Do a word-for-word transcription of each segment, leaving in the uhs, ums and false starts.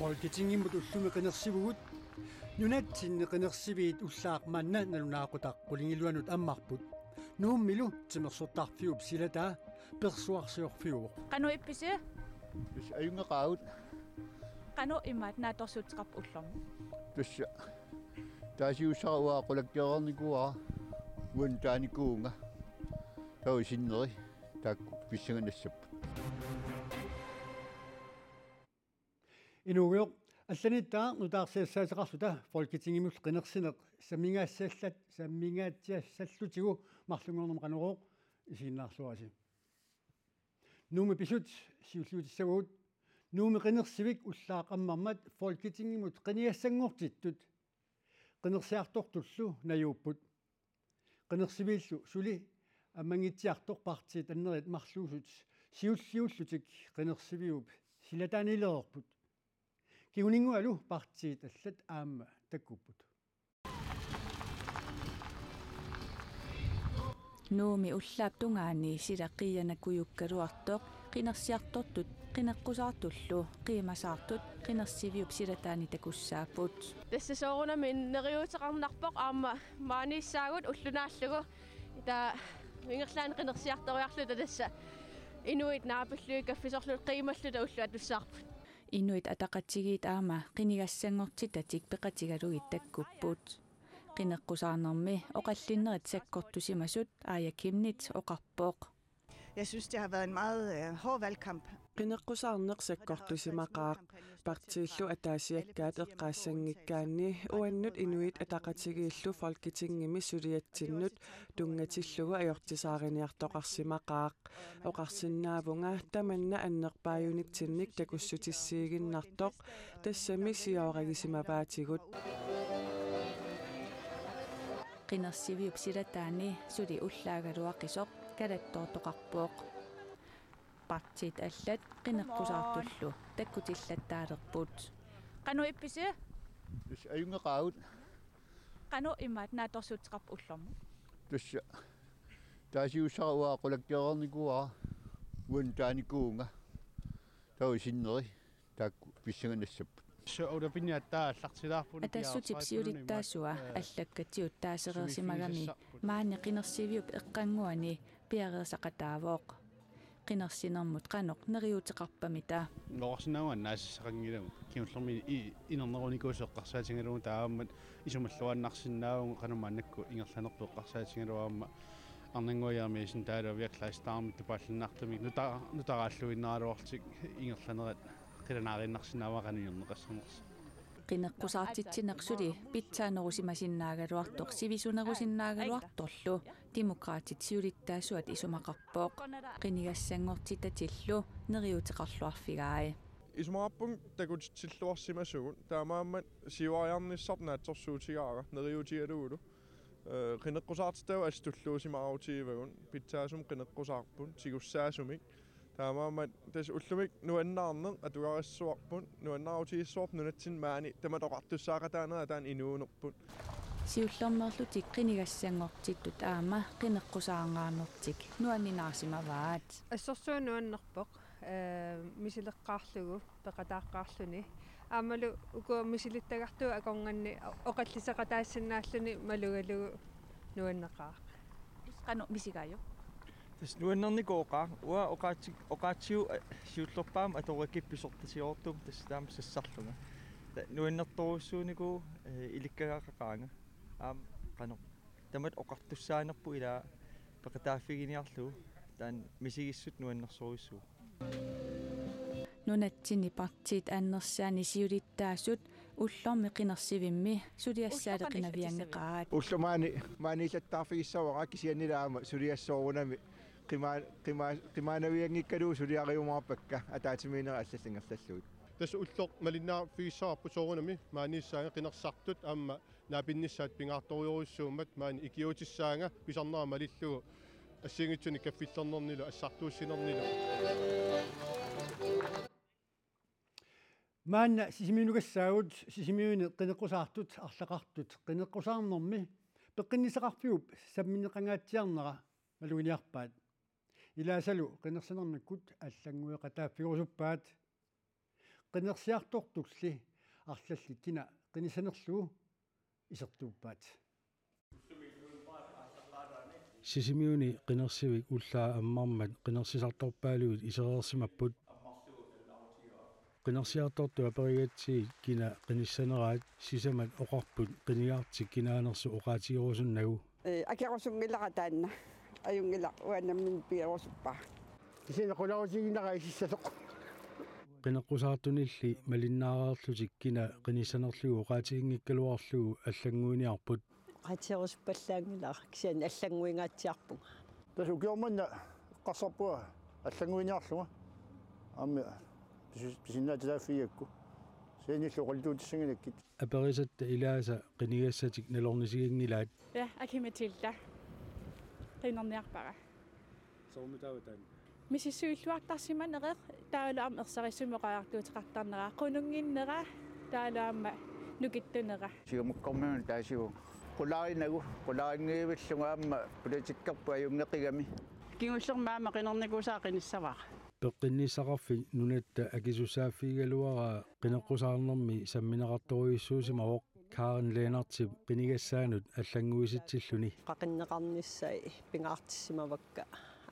Folketingimut ullumi qinersivugut. Nunatsinni qinersiviit ullaaq manna nalunaaqutaq qulingiluanut ammarput. Nuummilu timersortarfiup silataa persuarsiorfiuvoq. Qanoq ippisi? Tassa ajunngilaq. Qanoq imaat naatsorsuuteqarpa ullormut? Tassa taasiussara uanga qulakkeereernikuuara, uannut taanikuuvunga. Taava sinneri taakku pissanganassapput. Inuugujoq, allanittaaq nutaarsiassaateqarluta Folketingimut qinersineq sammingaassallat-, sammingaatsiassallutigu marlunngornermi Qanorooq, isiginnaarluarisi. Nuummi pisut siulliutissavagut. Nuummi qinersivik ullaaq ammarmat Folketingimut qinigassanngortittut qinersiartortullu najuupput. Qinersiviillu suli ammanngitsiartoq partiit annerit marluusut siulliullutik qinersiviup silataaniilereerput. Kinguninngualu partiit allat aamma takkupput. Nuummi ullaap tungaani sila qiianakujukkaluartoq qinersiartortut qineqqusaartullu qiimasaartut qinersiviup silataani takussaapput. Tassa soorunami neriuuteqarnarpoq aamma maaniissaagut ulloq naallugu. Taava ingerlaannaq qinersiartoriarluta tassa inuit naapillugit kaffisorluta qiimalluta ulloq atussavarput. Inuit Ataqatigiit aamma qinigassanngortitatik peqatigalugit takkupput. Qineqqusaarnermi oqallinnerit sakkortusimasut Aaja Chemnitz oqarpoq. Jeg synes, det har været en meget øh, hård valgkamp. Qineqqusaarneq sakkortusimaqaaq. Partiillu ataasiakkaat eqqaassanngikkaanni uannut Inuit Ataqatigiillu Folketingimi suliatsinnut tunngatillugu ajortisaariniartoqarsimaqaaq. Oqarsinnaavunga tamanna annerpaajunitsinnik takussutissiiginnartoq, tassami siooragisimaarpaatigut. Qinersiviup silataani suli ullaagaluaqisoq kalattoortoqarpoq. Partiit allat qineqqusaartullu takkutillattaalerput. Qanoq ippisi? Tassa ajunngilaq. Qanoq imaat naatsorsuuteqarpa ullormut? Tassa taasiussara uanga qulakkeereernikuuara, uannut taanikuuvunga. Taava sinneri taakku pissanganassapput. Tassa ulapinni aatsaat aallartilaarput. Atassutip siulittaasua allakkatigut taasereersimagami maani qinersiviup eqqannguani piareersaqataavoq. Qinersinermut qanoq neriuuteqarpamita? Oqarsinnaavunga annaasissaqanngilagut. Kingullermik i-, inernerunikuusoq eqqarsaatigalugu taamaammat isumalluaannarsinnaavunga qanoq maannakkut ingerlanerput eqqarsaatigalugu aamma Arnannguaq Jeremiassen taavalu Pia Kleistadimik tupaallannaartumik nuta-, nutaaraalluinnaraluarlutik ingerlanerat qilanaariinnarsinnaavara qanoq hjørneqassanersoq. Qineqqusaartitsineq suli pitsaanerusimasinnaagaluartoq sivisunerusinnaagaluartorlu Demokraatit siulittaasuat isumaqarpoq. Qinigassanngortitatillu neriuuteqarluarfigai. Isumaqarpunga takutitsilluarsimasugut, taamaammat siuariarnissarput naatsorsuutigaara neriuutigalugulu. Eh, qineqqusaartitagut assut tulluusimaarutigivagut, pitsaasumik qineqqusaarput, tigussaasumik. Taamaammat tassa ullumikkut nuannaarneq atugarissavarput, nuannaarutigissavarput nunatsinni maani, tamatta oqartussaaqataanerat taanna inuunerput. Siullermeerlutik qinigassanngortittut aamma qineqqusaarngaarnertik nuanninaasimavaat. Assorsuaq nuannerpoq, eh, misileqqaarlugu, peqataaqqaarluni. Aammalu uku misilittagartuut akornanni oqalliseqataassinnaalluni malugalugu nuanneqaaq. Qanoq misigaajuk? Tassa nuannernikooqaaq, uanga oqaatsi-, oqaatsigut, eh, siullerpaamik atorakkit pisortatigoortumik tassa taama sassarlunga. Ta-, nuannertorujussuunikuuvoq, eh, ilikkagaqaqaanga. Aamma qanoq. Tamatta oqartussaanerput ilaa peqataaffiginiarlugu. Taanna misigissutsit nuannersorujussuuvoq. Nunatsinni partiit annersaanni siulittaasut ullormi qinersivimmi suliassaateqinavianngeqaat. Ulloq maani maaniillattaarfigissavara kisiannili aamma suliassoorunami qima-, qima-, qimaanavianngikkaluarlugu suliariumaarpakka ataatsimiinnerit allallu ingerlallugit. Tassa ulloq malinnaaffigissavarput soorunami maaniissaanga qinersisartut aamma naapinnissaat pingaartorujussuummat maani ikiuutissaanga pisarnera malillugu assigiinngitsunik kaffillernernilu assartuussinernilu. Maanna Sisimiunukassaagut, Sisimiuni qineqqusaartut arlaqartut qineqqusaarnermi peqqinnissaqarfiup sammineqangaatsiarnera maluginiarpaat. Ilaasalu qinersinermikkut allanngueqataaffigerusuppaat. Qinersiartortulli arlallit kina qinissanerlugu isertuuppaat. Sisimiuni qinersivik ullaaq ammarmat qinersisartorpaaluit isereersimapput. Qinersiartortut aperigatsigit kina qinissaneraat sisamat oqarput qinigartik kinaanersoq oqaatigerusunnagu. Ee, akerusunngilara taanna. Ajunngilaq uanga nammineq pigerusuppara. Kisianni qularutiginarai sissasoq. Qineqqusaartunilli malinnaareerlutik kina qinissanerlugu oqaatiginngikkaluarlugu allannguiniarput. Oqaatigerusuppallaanngilara kisianni allannguingaatsiarpunga. Tassa ukioq manna eqqarsarpunga allannguiniarlunga. Aamma pisu-, pisinnaatitaaffigigakku. Kisiannili oqaluttuutissanngilakkit. Aperisatta ilaasa qinigassatik nalornisiginngilaat. Ja, Aki-Matilda. Qinerniarpara. Soormitaava taanna? Misissuilluartarsimaneq taavalu aamma ersarissumik oqariartuuteqartarnera, qununnginnera taavalu aamma nukittunera. Siumukkormiunut taasivunga. Qularinagu, qularinngivillugu aamma politikkerput ajunngeqigami. Kingullermik aamma qinernikuusara qinissavara. Peqqinnissaqarfik nunatta akisussaaffigigaluaraa qineqqusaarnermi sammineqartorujussuusimavoq. Karen Lennartip qinigassaanut allannguisitsilluni. Qaqinneqarnissai pingaartissimavakka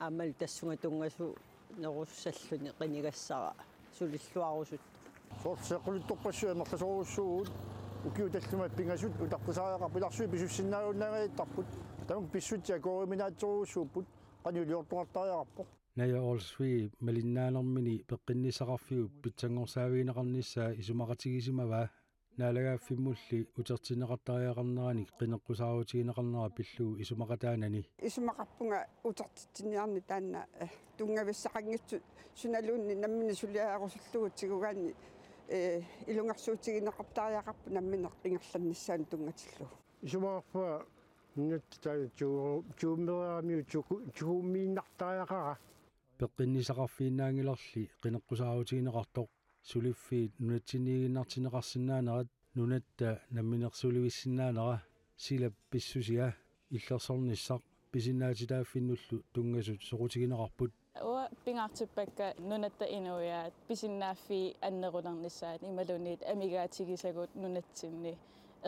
aammalu tassunga tunngasunnerussalluni qinigassara sulilluarusuttoq. Soorlu seqquluttorpassuit amerlasoorujussuuvugut ukiut tallimat pingasut utaqqisariaqarput, ilarsui pisussinnaajunnaanngajattarput. Tamakku pissutsit akueriminaatsorujussuupput, qanoq iliortoqartariaqarpoq. Naja Olsvig malinnaanermini peqqinnissaqarfiup pitsanngorsaavigineqarnissaa isumaqatigisimavaa. Naalagaaffimmulli utertinneqartariaqarneranik qineqqusaarutigineqarnera pillugu isumaqataanani. Isumaqarpunga utertitsinniarneq taanna, eh, tunngavissaqanngitsut sunaluunniit nammineq suliarusullugu tigugaanni, eh, ilungersuutigineqartariaqarpoq nammineq ingerlannissaanut tunngatillugu. Isumaqarpunga nunatta taanna tigu-, tigummeriaramiuk tigu-, tigumiinnartariaqara. Peqqinnissaqarfiinnaanngilarli qineqqusaarutigineqartoq. Suliffiit nunatsinniiginnartinneqarsinnaanerat nunatta namminersulivissinnaanera silap pissusia illersornissaq pisinnaatitaaffinnullu tunngasut soqutigineqarput. Uanga pingaartippakka nunatta inuiaat pisinnaaffiit annerulernissaat imaluunniit amigaatigisagut nunatsinni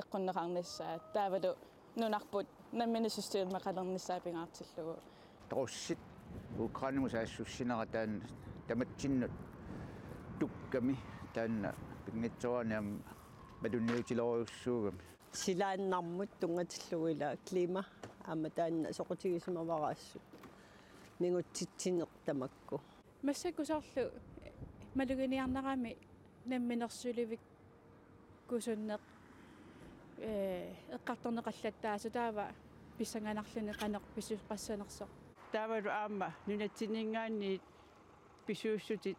eqqunneqarnissaat taavalu nunarput nammineq systemeqalernissaa pingaartillugu. Russit Ukrainamut saassussinerat taanna tamatsinnut tukkami taanna pinngitsoorani aamma malunniutilorujussuugami. Silaannarmut tunngatillugu ila klima aamma taanna soqutigisimavara assut mingutsitsineq tamakku. Massakkut soorlu maluginiarnerami namminersulivik- -kkusunneq, ee, eqqartorneqallattaasut taava pissanganarluni qanoq pisuqqassanersoq. Taavalu aamma nunatsinninngaanniit pisuussutit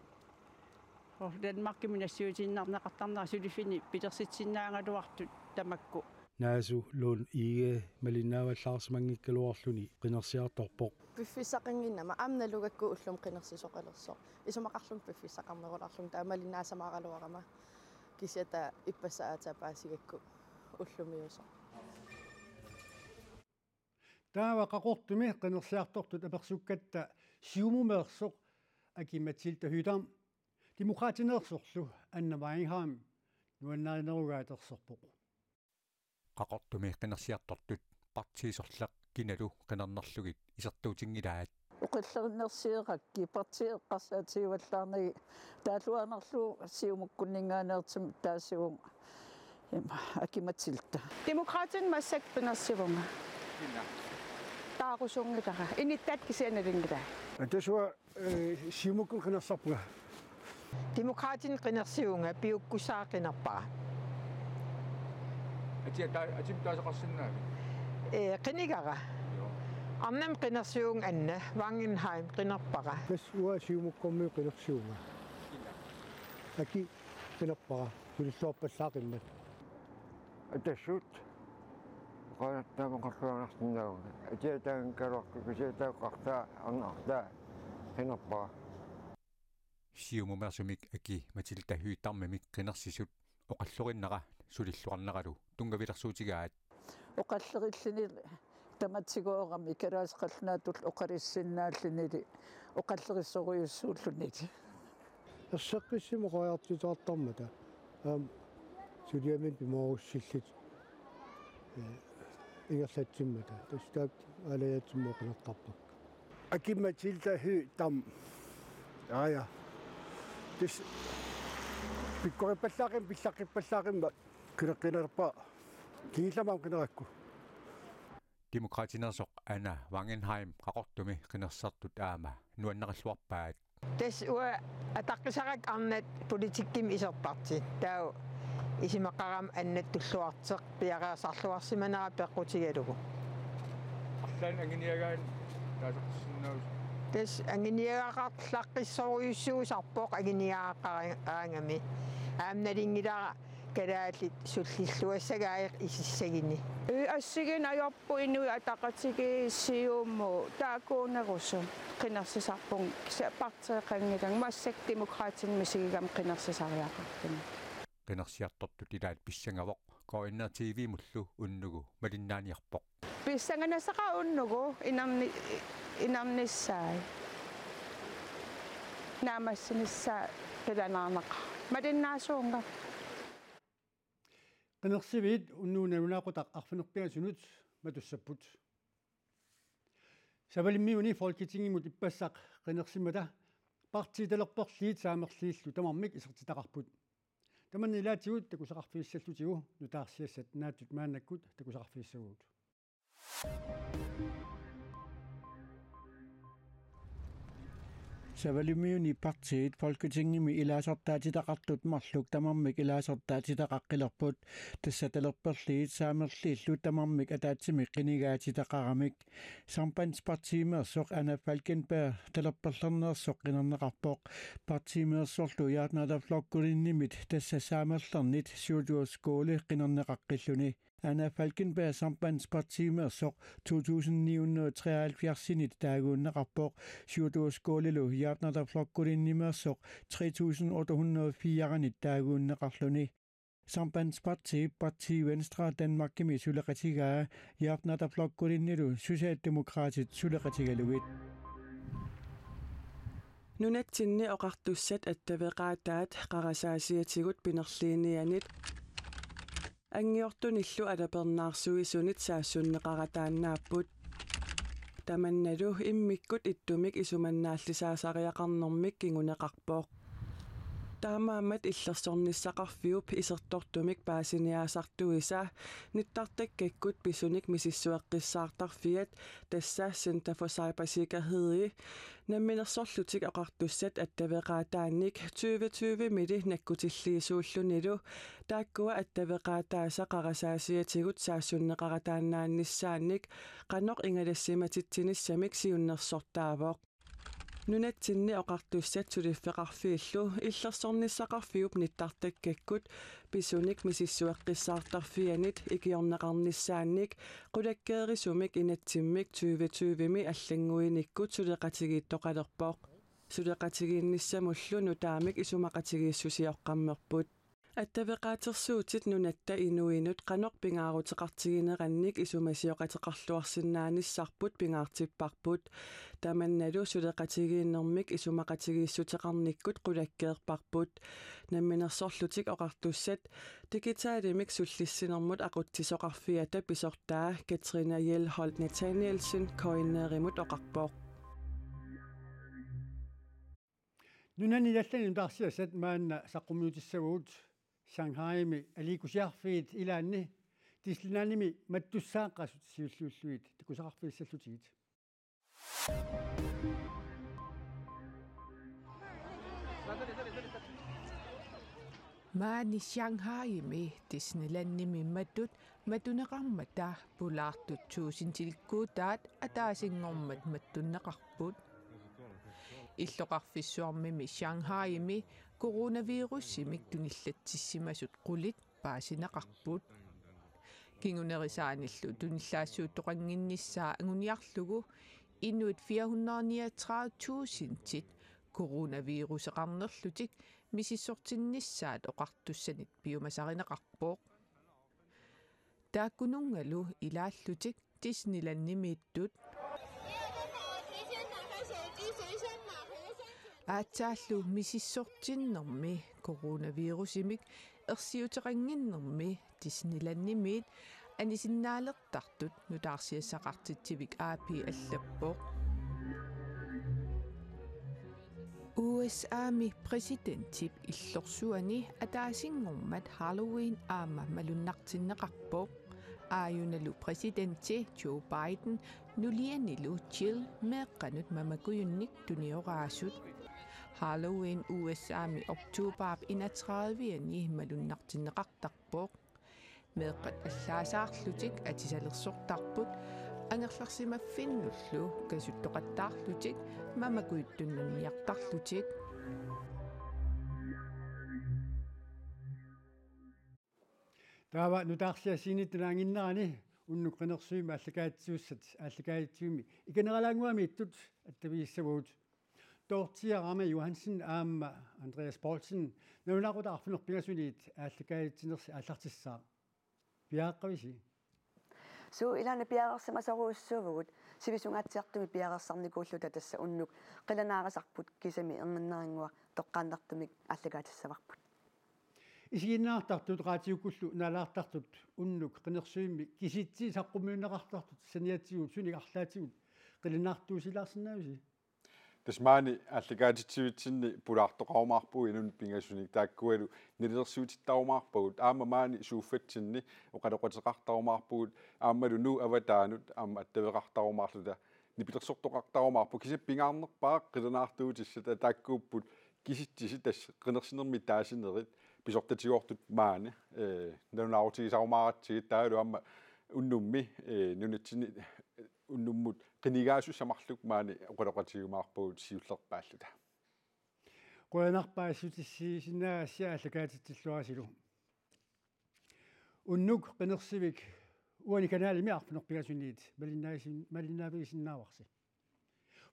Danmarkimi nassiutiinnarneqartarnerat suliffinni pilersitsinnaagaluartut tamakku. Naasu Lund Egede malinnaavallaarsimanngikkaluarluni qinersiartorpoq. Piffissaqannginnama aamma nalugakku ullumi qinersisoqalersoq. Isumaqarlunga piffissaqarnerulaarlunga taava malinnaasamaaraluarama. Kisianni taava ippassaq aatsaat paasigakku ullumiusoq. Taava Qaqortumi qinersiartortut apersukkatta Siumumeersoq Aki-Matilda Høegh-Dam, Demokraatineersorlu Anna Wagenheim nuannarinerugaatersorpoq. Qaqortumi qinersiartortut partiit sorleq kinalu qinernerlugit isertuutinngilaat. Oqallerinnersiarakkit partiit eqqarsaatigivallaarnagit taalluaannarlugu Siumukkunninngaanneersunik taasivunga ima Aki-Matilda. Demokraatinut massakkut qinersivunga. Taarusunngilara. Inittaat kisianni nalunngilaat. Atasua Ee, Siumukkut qinersarpunga. Demokraatinut qinersivunga, piukkussaaq qinerpara. Atia ta-, atim taasaqarsinnaavit? Ee, qinigara. Joo. Arnamut qinersivunga Anna, Wagenheim qinerpara. Tassa uanga Siumukkormiut qinersivunga. Aki qinerpara, sulilluarpallaaqimmat. Atassut. Oqaanartaamaqarluarnarsinnaavunga. Atiataanngikkaluartoq kisianni taakku artaa arnaq artaa qinerpara. Siumumeersumik Aki-Matilda Høegh-Damimik qinersisut oqallorinnera sulilluarneralu tunngavilersuutigaat. Oqallerilluni tamatigoorami kalaallit qallunaatullu oqalussinnaallunili oqallerissorujussuullunili. Erseqqissumik oqariartuutaartarmata aamma suliaminut pimoorussillutik, ee, ingerlatsimmata. Tassa taakku aalajaatsumik oqalertarpakka. Aki-Matilda Høegh-Dam. Jaa, jaa. Tassa pikkorippallaaqim-, pillaqqippallaaqimmata qineqqinerpa. Kingullermik aamma qinerakku. Demokraatineersoq Anna Wangenheim Qaqortumi qinersisartut aamma nuannarilluarpaat. Tassa uanga ataqqisarakku arnat politikkimi isertartut. Taava isumaqarama Annap tulluartoq piareersarluarsimanera peqqutigalugu. Arlaannik anguniagaanni taasaqarsinnaavusi? Tassa anguniagaqarlaqqissorujussuusarpoq anguniagaqaraangami. Aamma nalunngilara kalaallit sullilluassagaat isissaguni. Ee, assigiinngitsorput Inuit Ataqatigiit, Siumut taakkuunerusut qinersisarpunga, kisianni partiit qanngilanga, massakkut Demokraatinut misigigama qinersisariaqarluni. Qinersiartortut ilaat pissangavoq, K N R T V-mullu unnugu malinnaaniarpoq. Pissanganassaaq unnugu inerni-, inernissaa. Naammassinissaa qilanaarnaqaaq. Malinnaasuunga. Qinersiviit unnugu nalunaaqutaq arfineq-pingasunut matussapput. Savalimmiuni Folketingimut ippassaq qinersimmata partiit talerperliit saamerlugillu tamarmik isertitaqarput. Tamanna ilaatigut takusaqarfigissallutigu nutaarsiassat naatsut maannakkut takusaqarfigissavagut. Savalimmiuni partiit Folketingimi ilaasortaatitaqartut marluk tamarmik ilaasortaatitaqaqqilerput. Tassa talerperliit saamerlugillu tamarmik ataatsimik qinigaatitaqaramik. Sambandspartiimeersoq Anna Falkenberg talerperlerneersoq qinerneqarpoq. Partiimeersorlu Javnaðarflokkurinimit, tassa saamerlernit, Sjúrður Skaale qinerneqaqqilluni. Anna Falkenberg Sambandspartiimeersoq to tusind ni hundrede og treoghalvfjerdsinit taaguunneqarpoq, Sjúrður Skaalelu Javnaðarflokkurinimeersoq tre tusind otte hundrede og firenit taaguunneqarluni. Sambandspartiip Partii Venstre Danmarkimi suleqatigaa, Javnaðarflokkurinilu Socialdemokraatit suleqatigalugit. Nunatsinni oqartussat attaveqaataat qarasaasiatigut pinerliinianit anngiortunillu alapernaarsuisunit saassunneqarataannaapput. Tamannalu immikkut ittumik isumannaallisaasariaqarnermik kinguneqarpoq. Taamaammat illersornissaqarfiup isertortumik paasiniaasartuisa nittartakkakkut pisunik misissueqqissaartarfiat, tassa Center for Cybersikkerhed, Namminersorlutik Oqartussat attaveqaataannik tyve tyvemili nakkutilliisuullunilu taakkua attaveqaataasa qarasaasiatigut saassunneqarataannaanissaannik qanoq ingalassimatitsinissamik siunnersortaavoq. Nunatsinni Oqartussat suliffeqarfiillu illersornissaqarfiup nittartakkakkut pisunik misissueqqissaartarfianit ikiorneqarnissaannik qulakkeerisumik inatsimmik tyve tyvemi allannguinikkut suleqatigiittoqalerpoq. Suleqatigiinnissamullu nutaamik isumaqatigiissusioqqammerput. Attaveqaatersuutit nunatta inuinut qanoq pingaaruteqartiginerannik isumasioqateqarluarsinnaanissarput pingaartipparput. Tamannalu suleqatigiinnermik isumaqatigiissuteqarnikkut qulakkeerparput. Namminersorlutik Oqartussat digitalimik sullissinermut aqutsisoqarfiata pisortaa Katrine Hjelholt Nathanielsen K N R-imut oqarpoq. Nunani allani nutaarsiassat maanna saqqummiutissavagut. Shanghaimi aliikkusiarfiit ilaanni Disneylandimi mattussaaqqasut siulliullugit takusaqarfigissallutigit. Maani Shanghaimi Disneylandimi matut matuneqarmata pulaartut tuusintilikkuutaat ataasinngormat mattunneqarput. Illoqarfissuarmimi Shanghaimi coronavirusimik tunillatsissimasut qulit paasineqarput. Kingunerisaanillu tunillaassuuttoqannginnissaa anguniarlugu inuit fire hundrede niogtredive tusindit coronaviruseqarnerlutik misissortinnissaat oqartussanit piumasarineqarpoq. Taakkununngalu ilaallutik Disneylandimiittut. Aatsaallu misissortinnermi coronavirusimik ersiuteqannginnermi Disneylandimiit anisinnaalertartut nutaarsiassaqartitsivik A P allappoq. U S A-mi præsidentip illorsuani ataasinngormat Halloween aamma malunnartinneqarpoq. Aajunalu præsidenti Joe Biden nulianilu Jill meeqqanut mamakujunnik tunioraasut. Halloween U S A-mi oktobarip enogtredive-ani malunnartinneqartarpoq. Meeqqat allaasaarlutik atisalersortarput, angerlarsimaffinnullu kasuttoqattaarlutik mamakujut tunnunniartarlutik. Taava nutaarsiassiinittunaannginnerani unnuk qinersuimmi aallakaatitsisussat aallakaatitsivimmi ikaneralaannguamiittut attavigissavagut. Dorthea Ramme Johansen aamma Andreas Poulsen, nalunaaqutaq arfineq-pingasuniit aallakaatitsinersi aallartissaaq. Piareeqqavisi? Suu, ilaanni piareersimasorujussuuvugut, sivisungaatsiartumik piareersarnikuulluta tassa unnuk qilanaarisarput kisimi erniinnarannguaq toqqaannartumik aallakaatissavarput. Isiginnaartartut, raatiukkullu naalaartartut unnuk qinersuimmi kisitsisit saqqummiunneqartartut saniatigut sunik arlaatigut qilanaartuusilaarsinnaavisi? Tassa maani aallakaatitsivitsinni pulaartoqarumaarpugut inunnut pingasunik, taakkualu nalilersuutittarumaarpagut, aamma maani suuffatsinni oqaloqateqartarumaarpugut, aammalu Nuup avataanut aamma attaveqartarumaarluta nipilersortoqartarumaarput. Kisianni pingaarnerpaaq qilanaartuutissat taakkuupput kisitsisit tassa qinersinermi taasinerit pisortatigoortut maani, eh, nalunaarutigisarumaaratsigu, taavalu aamma unnummi, eh, nunatsinni, eh, unnummut qinigaasussamut marluk maani oqaloqatigiumaarpagut siullerpaalluta. Qujanarpaa assutissiisinnaagassiuk aallakaatitsilluarisilu. Unnuk qinersivik uani kanalimi arfineq-pingasuniit malinnaavisin-, malinnaavigisinnaavasi.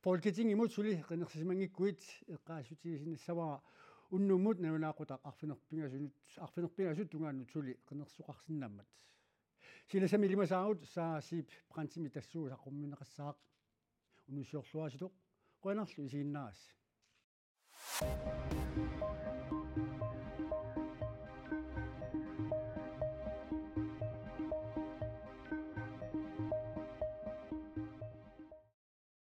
Folketingimut suli qinersisimanngikkuit eqqaassutigisinnaassavara unnummut nalunaaqutaq arfineq-pingasunut, arfineq-pingasut tungaannut suli qinersoqarsinnaammat. Silasami ilimasaagut Saasip Brandtimit tassuugu saqqummiunneqassaaq. Unnussiorluaritsi, qujanarlu isiginnaagassi.